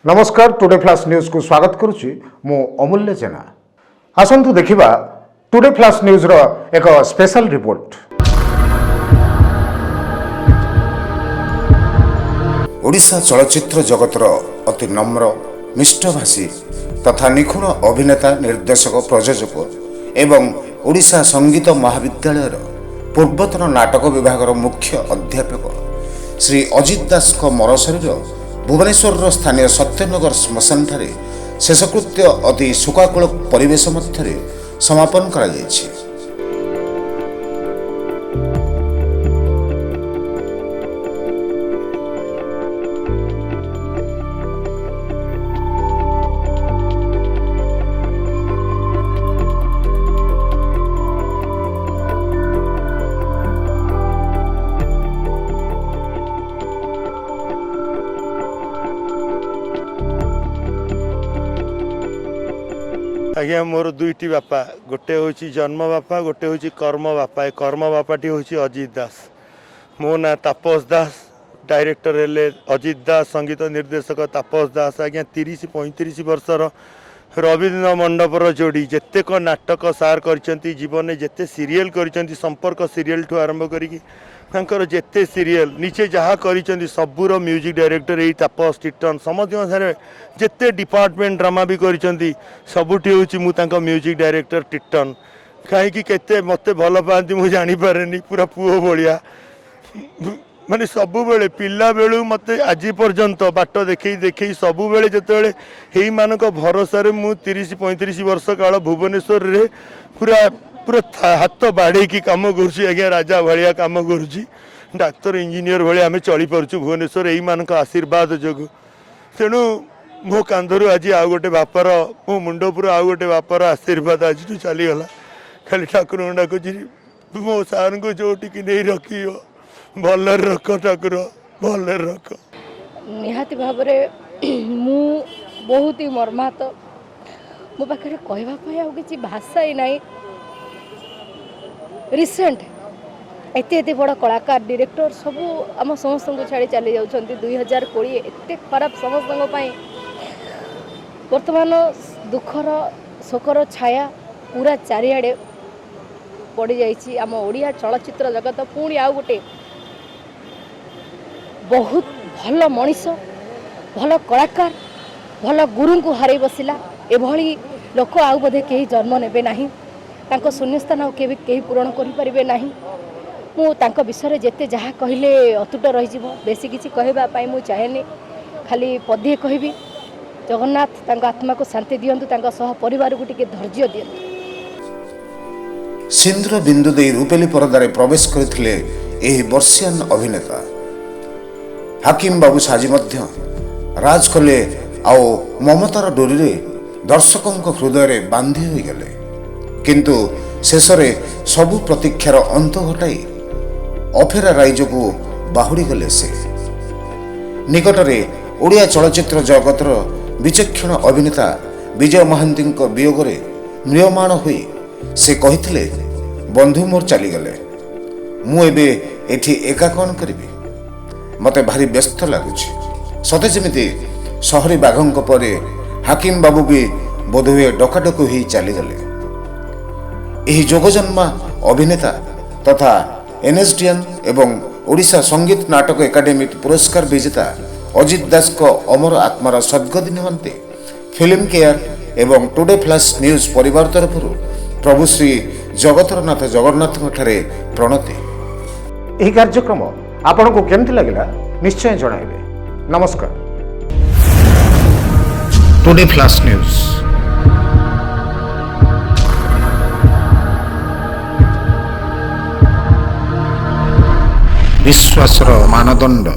ନମସ୍କାର, today flash ନ୍ୟୁଜ୍କୁ ସ୍ୱାଗତ କରୁଛି ମୁଁ ଅମୂଲ୍ୟ ଜେନା। ଆସନ୍ତୁ ଦେଖିବା ଟୁଡେ ଫ୍ଲାସ୍ ନ୍ୟୁଜ୍ର ଏକ ସ୍ପେଶାଲ ରିପୋର୍ଟ। ଓଡ଼ିଶା ଚଳଚ୍ଚିତ୍ର ଜଗତର ଅତି ନମ୍ର, ମିଷ୍ଟଭାଷୀ ତଥା ନିଖୁଣ ଅଭିନେତା, ନିର୍ଦ୍ଦେଶକ, ପ୍ରଯୋଜକ ଏବଂ ଓଡ଼ିଶା ସଙ୍ଗୀତ ମହାବିଦ୍ୟାଳୟର ପୂର୍ବତନ ନାଟକ ବିଭାଗର ମୁଖ୍ୟ ଅଧ୍ୟାପକ ଶ୍ରୀ ଅଜିତ ଦାସଙ୍କ ମରଶରୀର ଭୁବନେଶ୍ୱରର ସ୍ଥାନୀୟ ସତ୍ୟନଗର ଶ୍ମଶାନଠାରେ ଶେଷକୃତ୍ୟ ଅତି ଶୋକାକୁଳ ପରିବେଶ ମଧ୍ୟରେ ସମାପନ କରାଯାଇଛି। ଆଜ୍ଞା, ମୋର ଦୁଇଟି ବାପା। ଗୋଟେ ହେଉଛି ଜନ୍ମ ବାପା, ଗୋଟେ ହେଉଛି କର୍ମ ବାପା। ଏ କର୍ମ ବାପାଟି ହେଉଛି ଅଜିତ ଦାସ। ମୋ ନାଁ ତାପସ ଦାସ, ଡାଇରେକ୍ଟର ହେଲେ ଅଜିତ ଦାସ, ସଙ୍ଗୀତ ନିର୍ଦ୍ଦେଶକ ତାପସ ଦାସ। ଆଜ୍ଞା, 30-35 ବର୍ଷର ରବୀନ୍ଦ୍ର ମଣ୍ଡପର ଯୋଡ଼ି। ଯେତେକ ନାଟକ ସାର୍ କରିଛନ୍ତି ଜୀବନରେ, ଯେତେ ସିରିଏଲ୍ କରିଛନ୍ତି, ସମ୍ପର୍କ ସିରିଏଲ୍ଠୁ ଆରମ୍ଭ କରିକି ତାଙ୍କର ଯେତେ ସିରିଏଲ୍ ନିଜେ ଯାହା କରିଛନ୍ତି, ସବୁର ମ୍ୟୁଜିକ୍ ଡାଇରେକ୍ଟର ଏଇ ତାପସ। ଟିଟନ ସମସ୍ତଙ୍କ ସାଙ୍ଗରେ ଯେତେ ଡିପାର୍ଟମେଣ୍ଟ ଡ୍ରାମା ବି କରିଛନ୍ତି, ସବୁଠି ହେଉଛି ମୁଁ ତାଙ୍କ ମ୍ୟୁଜିକ୍ ଡାଇରେକ୍ଟର ଟିଟନ। କାହିଁକି କେତେ ମୋତେ ଭଲ ପାଆନ୍ତି ମୁଁ ଜାଣିପାରେନି। ପୁରା ପୁଅ ଭଳିଆ, ମାନେ ସବୁବେଳେ ପିଲାବେଳୁ ମୋତେ ଆଜି ପର୍ଯ୍ୟନ୍ତ ବାଟ ଦେଖେଇ ଦେଖେଇ ସବୁବେଳେ ଯେତେବେଳେ ଏଇମାନଙ୍କ ଭରସାରେ ମୁଁ 30-35 ବର୍ଷ କାଳ ଭୁବନେଶ୍ୱରରେ ପୁରା ପୁରା ହାତ ବାଡ଼େଇକି କାମ କରୁଛି ଆଜ୍ଞା, ରାଜା ଭଳିଆ କାମ କରୁଛି। ଡାକ୍ତର ଇଞ୍ଜିନିୟର ଭଳିଆ ଆମେ ଚଳିପାରୁଛୁ ଭୁବନେଶ୍ୱର ଏଇମାନଙ୍କ ଆଶୀର୍ବାଦ ଯୋଗୁଁ। ତେଣୁ ମୋ କାନ୍ଧରୁ ଆଜି ଆଉ ଗୋଟେ ବାପାର, ମୋ ମୁଣ୍ଡ ଉପରୁ ଆଉ ଗୋଟେ ବାପାର ଆଶୀର୍ବାଦ ଆଜିଠୁ ଚାଲିଗଲା। ଖାଲି ଠାକୁରଙ୍କୁ ଡାକୁଛି, ମୋ ସାର୍ଙ୍କୁ ଯୋଉଠିକି ନେଇ ରଖିବ ଭଲରେ ରଖ ଠାକୁର, ଭଲରେ ରଖ। ନିହାତି ଭାବରେ ମୁଁ ବହୁତ ହି ମର୍ମାହତ। ମୋ ପାଖରେ କହିବା ପାଇଁ ଆଉ କିଛି ଭାଷା ହିଁ ନାହିଁ। ରିସେଣ୍ଟ ଏତେ ଏତେ ବଡ଼ କଳାକାର, ଡିରେକ୍ଟର ସବୁ ଆମ ସମସ୍ତଙ୍କୁ ଛାଡ଼ି ଚାଲି ଯାଉଛନ୍ତି। 2020 ଏତେ ଖରାପ ସମସ୍ତଙ୍କ ପାଇଁ। ବର୍ତ୍ତମାନ ଦୁଃଖର ଶୋକର ଛାୟା ପୁରା ଚାରିଆଡ଼େ ପଡ଼ିଯାଇଛି। ଆମ ଓଡ଼ିଆ ଚଳଚ୍ଚିତ୍ର ଜଗତ ପୁଣି ଆଉ ଗୋଟେ ବହୁତ ଭଲ ମଣିଷ, ଭଲ କଳାକାର, ଭଲ ଗୁରୁଙ୍କୁ ହରାଇ ବସିଲା। ଏଭଳି ଲୋକ ଆଉ ବୋଧେ କେହି ଜନ୍ମ ନେବେ ନାହିଁ। ତାଙ୍କ ଶୂନ୍ୟସ୍ଥାନ ଆଉ କେବେ କେହି ପୂରଣ କରିପାରିବେ ନାହିଁ। ମୁଁ ତାଙ୍କ ବିଷୟରେ ଯେତେ ଯାହା କହିଲେ ଅତୁଟ ରହିଯିବ। ବେଶୀ କିଛି କହିବା ପାଇଁ ମୁଁ ଚାହେଁନି। ଖାଲି ପଦିଏ କହିବି, ଜଗନ୍ନାଥ ତାଙ୍କ ଆତ୍ମାକୁ ଶାନ୍ତି ଦିଅନ୍ତୁ, ତାଙ୍କ ସହ ପରିବାରକୁ ଟିକେ ଧୈର୍ଯ୍ୟ ଦିଅନ୍ତୁ। ସିନ୍ଦୁର ବିନ୍ଦୁ ଦେଇ ରୂପେଲି ପରଦାରେ ପ୍ରବେଶ କରିଥିଲେ ଏହି ବର୍ଷିୟାନ ଅଭିନେତା। ହାକିମ ବାବୁ ସାଜି ମଧ୍ୟ ରାଜ କଲେ ଆଉ ମମତାର ଡୋରିରେ ଦର୍ଶକଙ୍କ ହୃଦୟରେ ବାନ୍ଧି ହୋଇଗଲେ। କିନ୍ତୁ ଶେଷରେ ସବୁ ପ୍ରତୀକ୍ଷାର ଅନ୍ତ ଘଟାଇ ଅଫେରା ରାଇଜକୁ ବାହୁଡ଼ିଗଲେ ସେ। ନିକଟରେ ଓଡ଼ିଆ ଚଳଚ୍ଚିତ୍ର ଜଗତର ବିଚକ୍ଷଣ ଅଭିନେତା ବିଜୟ ମହାନ୍ତିଙ୍କ ବିୟୋଗରେ ମ୍ରିୟମାଣ ହୋଇ ସେ କହିଥିଲେ, "ବନ୍ଧୁ ମୋର ଚାଲିଗଲେ, ମୁଁ ଏବେ ଏଠି ଏକା କ'ଣ କରିବି? ମୋତେ ଭାରି ବ୍ୟସ୍ତ ଲାଗୁଛି।" ସତେ ଯେମିତି ସହରୀ ବାଘଙ୍କ ପରେ ହାକିମ ବାବୁ ବି ବୋଧହୁଏ ଡକାଡକି ହୋଇ ଚାଲିଗଲେ। ଏହି ଯୋଗଜନ୍ମା ଅଭିନେତା ତଥା ଏନ୍ଏସ୍ଡିଏନ୍ ଏବଂ ଓଡ଼ିଶା ସଙ୍ଗୀତ ନାଟକ ଏକାଡେମୀ ପୁରସ୍କାର ବିଜେତା ଅଜିତ ଦାସଙ୍କ ଅମର ଆତ୍ମାର ସଦ୍ଗତି ନିମନ୍ତେ ଫିଲ୍ମ କେୟାର ଏବଂ ଟୁଡେ ଫ୍ଲାସ୍ ନ୍ୟୁଜ୍ ପରିବାର ତରଫରୁ ପ୍ରଭୁ ଶ୍ରୀ ଜଗତରନାଥ ଜଗନ୍ନାଥଙ୍କଠାରେ ପ୍ରଣତି। ଏହି କାର୍ଯ୍ୟକ୍ରମ ଆପଣଙ୍କୁ କେମିତି ଲାଗିଲା, ନିଶ୍ଚୟ ଜଣାଇବେ। ନମସ୍କାର। ଟୁଡେ ଫ୍ଲାସ୍ ନ୍ୟୁଜ୍, ବିଶ୍ୱାସର ମାନଦଣ୍ଡ।